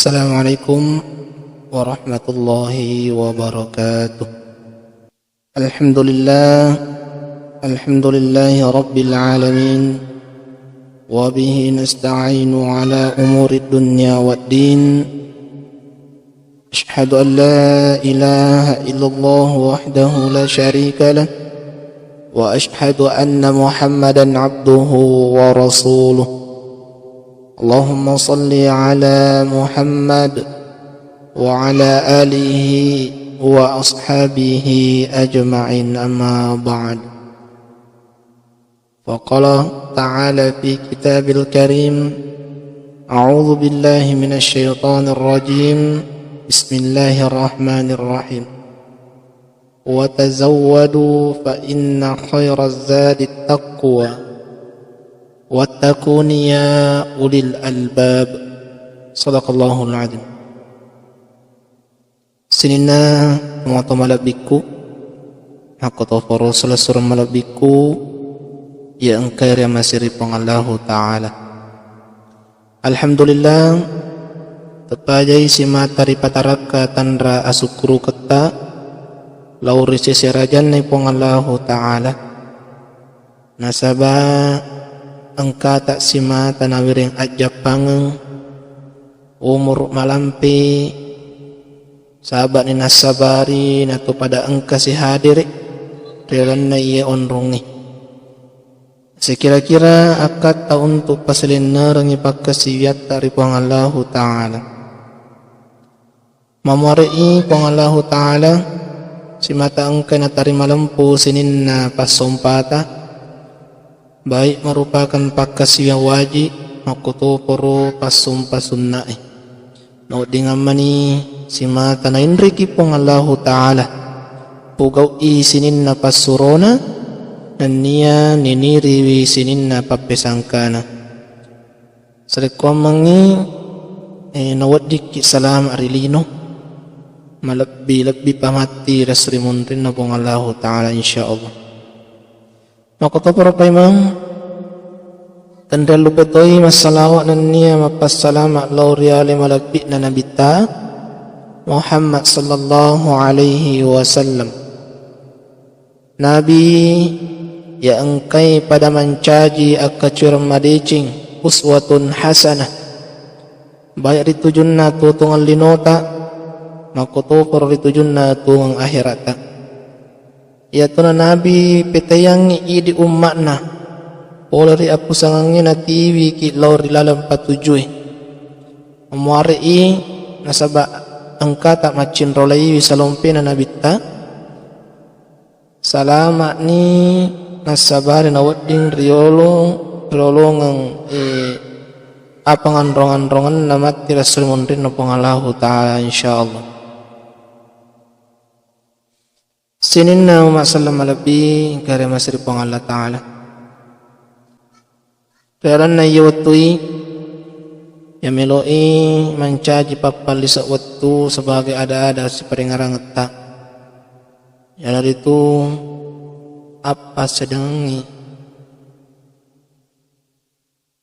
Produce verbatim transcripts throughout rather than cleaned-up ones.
السلام عليكم ورحمة الله وبركاته. الحمد لله. الحمد لله رب العالمين. وبه نستعين على أمور الدنيا والدين. أشهد أن لا إله إلا الله وحده لا شريك له، وأشهد أن محمدا عبده ورسوله. اللهم صل على محمد وعلى آله وأصحابه أجمعين، أما بعد. فقال تعالى في كتاب الكريم: أعوذ بالله من الشيطان الرجيم. بسم الله الرحمن الرحيم. وتزودوا فإن خير الزاد التقوى واتقون يا أولي الألباب. صدق الله العظيم. Sininna tomatoa malebbikku, makkotoparo silessureng malebbikku, iya engkae riamase ri Puang Allahu Ta'ala. Alhamdulillah, teppajai simata ripatarakka tanra asukkuruketta lao ri sese rajanna Puang Allahu Ta'ala. Nasaba engkata simata nawereng ajjappangeng, umuru malampe, saba'ni nassabari natopada engka sihadere ri lalenna iye onrongnge. Sekira-kira akkatta untuk pasilennerengngi pakkasiwiatta ri Puang Allahu Ta'ala. Mamuare'i Puang Allahu Ta'ala, simata engkai natarima lempu sininna passompata, baik merupakan pakkasiwiang wajib, makkotoparo passompa sunna'e. Naweddingang mani simata nainriki Puang Allahu Ta'ala, pugau'i sininna passurona, nennia niniriwi sininna pappesangkana. Sarekkuammengngi, eh, naweddikki salama ri lino, malebbi-lebbi pamatti ri esso ri munrinna Puang Allahu Ta'ala, insyaallah. Makkotoparo paimeng, tenriallupe toi massalawa nennia mappassalama lao ri ale malebbi'na Nabitta Muhammad sallallahu alaihi wasallam. Nabi iya engkai pada mancaji akkacuereng madeceng, uswatun hasanah, baik ri tujunna tuo-tuongeng linota, makkotoparo ri tujunna tuongeng aherata. Iyatona Nabi petaiangngi idi umma'na pole ri appusangangnge natiwiki lao ri laleng patujue. Mamuare'i nasaba engkata maccinrolaiwi salompena Nabitta. Salama'ni nassabari nawedding riolo-, riolongeng, eh, apanganrong-anrongenna matti ri esso ri munrinna Puang Allahu Ta'ala, insyaallah. Sininna umma selleng malebbi engka riamase ri Puang Allah Ta'ala. Ri lalenna iye wettui, iya melo'i mancaji pappallise wettu sebagai ada-ada siparengngerangetta, iyanaritu appassedengengngi.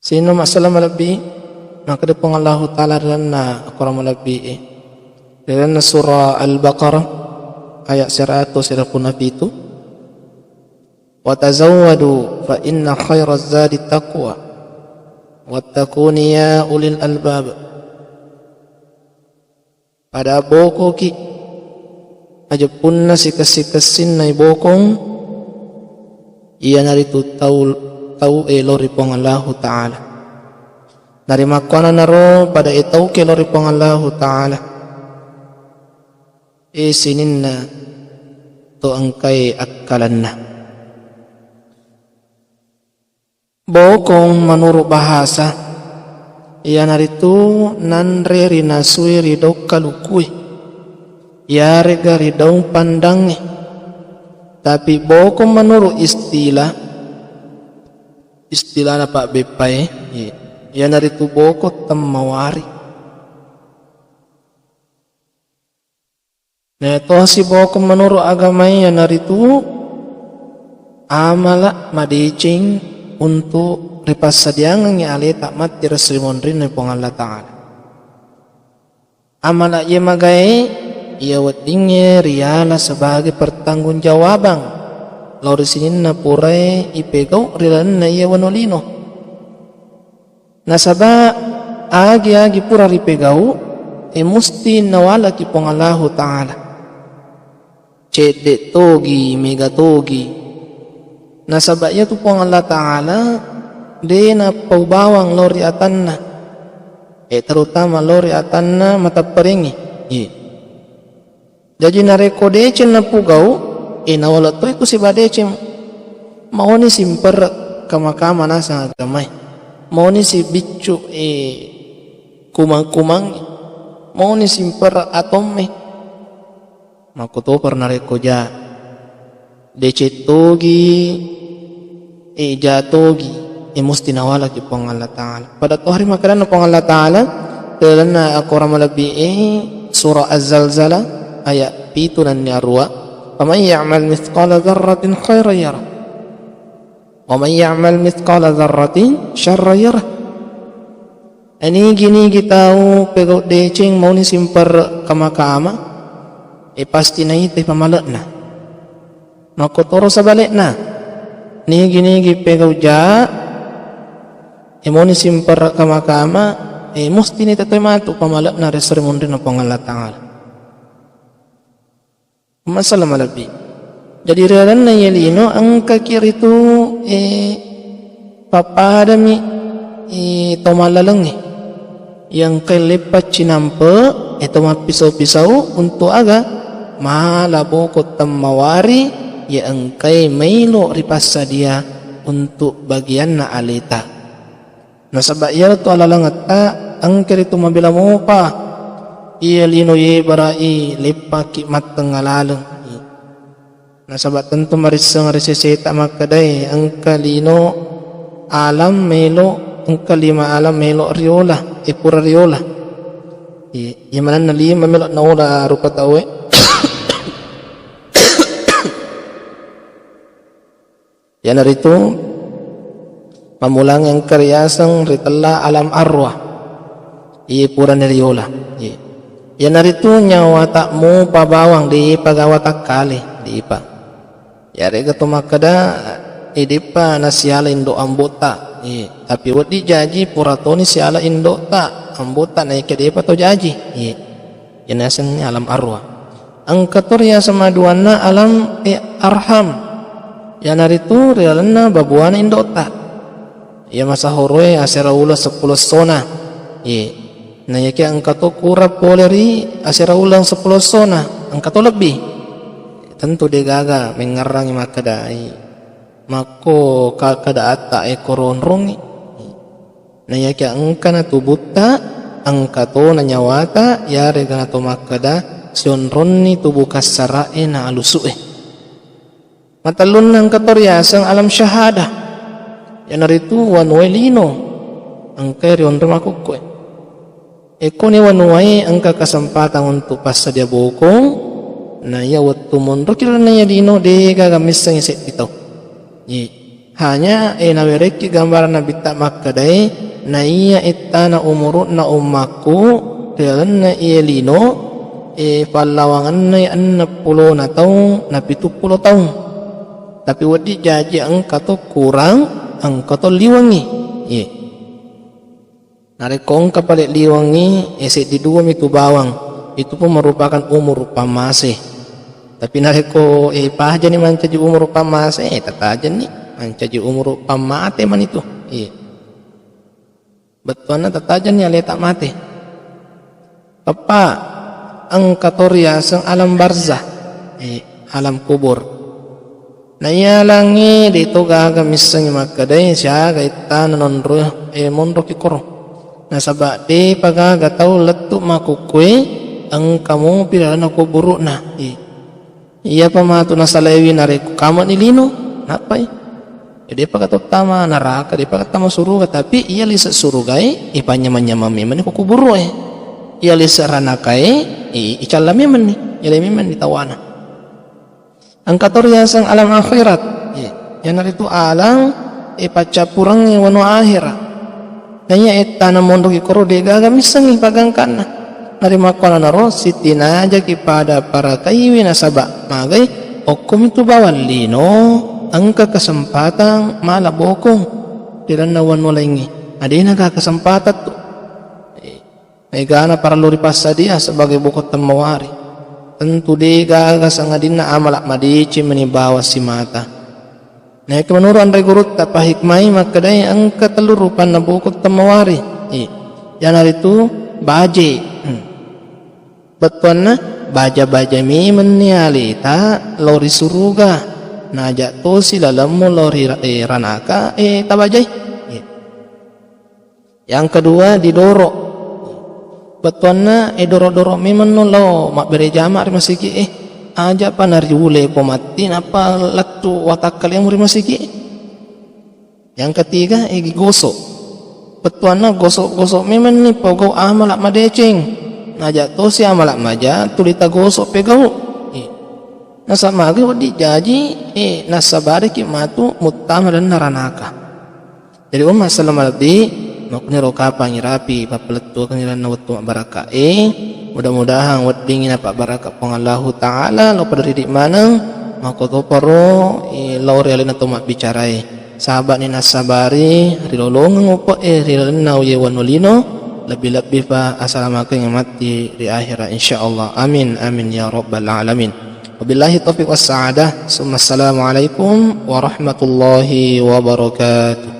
Sininna umma selleng malebbi, makkeda Puang Allahu Ta'ala ri lalenna Akorang malebbi'e, ri lalenna Surah Al-Baqarah ayat seratus sirapuna pitu, "Wa tazawwadu fa inna khairaz zadi taqwa, wattaquni ya ulil albab." Pada bokoki, aja punna sikessi-kessinna ibokong, iyanaritu tau, tau elo ri Puang Allahu Ta'ala. Narimakkuananaro pada etauke elo ri Puang Allahu Ta'ala, e sininna to engkae akkalenna. Bokong menurut bahasa, iyanaritu nanre rinasui ri daung kalukue, iyarega ri daung pandangnge. Tapi bokong menurut istilah, istilahna pabbeppae, iyanaritu bokong temmawari. Natosi bokong menurut agamae, iyanaritu amala madeceng untuk ripassadiangengngi aleta matti ri esso ri munrinna Puang Allah Ta'ala. Amala iya magae, iya weddingnge riala sebagai pertanggungjawabang lao ri sininna purae ipegau ri lalenna iya wanua lino. Nasaba agi-agi pura ripegau, e, musti nawalaki Puang Allahu Ta'ala. Cedde togi, mega togi. Nasaba iyatu Puang Allah Ta'ala de nappau bawang lao ri atanna, e, terutama lao ri atanna matapparengnge. Iya. Jaji narekko deceng napugau, e, nawala toi ku siba deceng. Mauni simperre kama-kama naseng agamae. Mauni sibiccu, e, kumang-kumangnge. Mauni simperre atomme. Makkutoparo narekko ja deceng togi, e, ja togi, e, musti nawalaki Puang Allah Ta'ala. Pada tohari makkedanna Puang Allah Ta'ala, ri lalenna akorang malebbi e, surah Az-Zalzalah, ayat pitu nennia aruwa, "Faman ya'mal mithqala dzarratin khairan yarah, wa man ya'mal mithqala dzarratin syarran yarah." E, nigi-nigi tau pegau deceng mauni simperre kama-kama, e, pasti naitai pamale'na. Makkotoro sabale'na, nigi-nigi pegau ja, e, mauni simperre kama-kama, e, musti naitai toi matu pamale'na ri esso ri munrinna Puang Allah Ta'ala. Masalah malebbi. Jadi, ri lalenna iye lino engkaki ritu, e, pappadami, e, to mallalengnge. Iya engkai leppa cinampe, e, to mappisau-pisau untuk aga? Mala boko temmawari, iya engkai maelo ripassadia untuk bagianna aleta. Nasaba iyaro tu alalengetta engka ritu mabela mopa. Iya lino yebara'i leppaki mattengnga laleng. Nasaba tentu marisseng ri seseta makkedae engka lino alam melo, engka lima alam melo riola, e, pura riola. Iya, iya manenna lima melo naola rupa tauwe. Iyanaritu, mammulang engka riaseng ritella alam arwah. Iye purani riola. Iye. Iyanaritu nyawata mupa bawang, depa gawa takkale, depa. Yarega to makkeda, e, depa nasiala indo ambotta. Iye. Tapi weddi jaji pura toni siala indotta, ambotta, naekia depa to jaji. Iye. Iyana yasengnge alam arwah. Engka to riaseng maduanna alam, e, arham. Iyanaritu ri lalenna babuana indotta. Iya masahoroe asera uleng seppulo essona. Iye. Na iyakiya engka to kurang pole ri asera uleng seppulo essona, engka to lebbi. Tentu degaga mengngerangi makkedai. Makko ka-, kada atta e koro onrongngi. Naiyakiya engkana tubutta, engka tona nyawata, yarega nato makkeda, sionronni tubu kassara'e na alusu'e. Matellunna engka to riaseng alam syahadah, iyanaritu wanuwae lino, engkae rionroi makkukkoe. Ekkoni wanuwae engka kesempatan untuk passadia bokong, na iya wettu monroki lalenna iya lino, degaga missengngi seddi tau. Ye. Hanya, e, nawerekki gambaran Nabitta makkedae, naiya ettana umuru'na ummakku ri lalenna iye lino, e, pallawangenna enneng pulona taung na pitu pulo taung. Tapi wedding jaji engka to kurang, engka to liwengngi. Ye. Narekko engka pale liwengngi, e, seddi dua mi tu bawang, itu pun merupakan umur pammase. Tapi narekko, e, pajani mancaji umur pammase, e, tatajenni mancaji umur pammate manitu. Iya. Bettuanna tatajenni aleta mate. Teppa, engka to riaseng alam barzah, e, alam kubur. Naiya langnge de to gaga missengngi makkedae siaga ettana nonro, e, monroki koro. Nasaba depa gaga tau lettu makkukkue engka mopi lalenna kuburu'na. I-, iyapa matu nasalaiwi narekko kamani lino, nappai. E, depa gaga to tama naraka, depa gaga tama suruga, tapi iya lise surugae ipanyamang-nyamang memenni ko kuburu'e. Iya lise ranakae i-, icalla memenni, yalai memenni tawana. Engka to riaseng alam akhirat. Iya. Iyanaritu alam, e, paccappurengnge wanua ahera. Naiya ettana monroki koro degaga missengngi pagangkanna. Narimakkuananaro sitinajaki pada parakaiwi nasaba magai okkomitu bawang lino engka kesempatan mala bokong ri lalenna wanua laingnge. Adena ga kesempatan tu. Maegana parellu ripassadia sebagai bokong temmawari. Tentu de gaga sangadinna amala madeceng meni bawang simata. Naeke menurut anre gurutta pahikmai makkedai engka tellu rupanna bokong temmawari. Eh, iyanaritu baje. Hmm. Bettuanna baja-baja memenni aleta lao ri suruga. Naja tosi lalemmu lao ri ra-, eh, ranaka, eh, tabajai. Eh. Yang kedua, didoro. Bettuanna, eh, doro-doro memenno lao mabbere jama ri masigi, eh, aja pa nariule ko matti, nappa lettu watakkalimu ri masigi. Yang ketiga, eh, digosok. Bettuanna, gosok-gosok memenni pogau amala madeceng. Naja tosi amala maja, tuli tagosok pegau. Eh. Nasaba magi wedding jaji, eh, nassabariki matu muttama lalenna ranaka. Jadi, umma selleng malebbi, makkuniro kapang irapi pappalettuakengngi lalenna wettu mabbaraka'e, mudah-mudahan weddingngi napabbaraka Puang Allahu Ta'ala, lo pada ridi maneng, makkotoparo, eh, lao ri alena to mabbicarae. Saba'ni nassabari, rilolongeng upe'e ri lalenna uye wanua lino, lebbi-lebbi pa asalamakeng matti ri akhira, insyaallah. Amin, amin, ya rabbal alamin. Wabillahi taufiq wassa'adah. Summa assalamualaikum warahmatullahi wabarakatuh.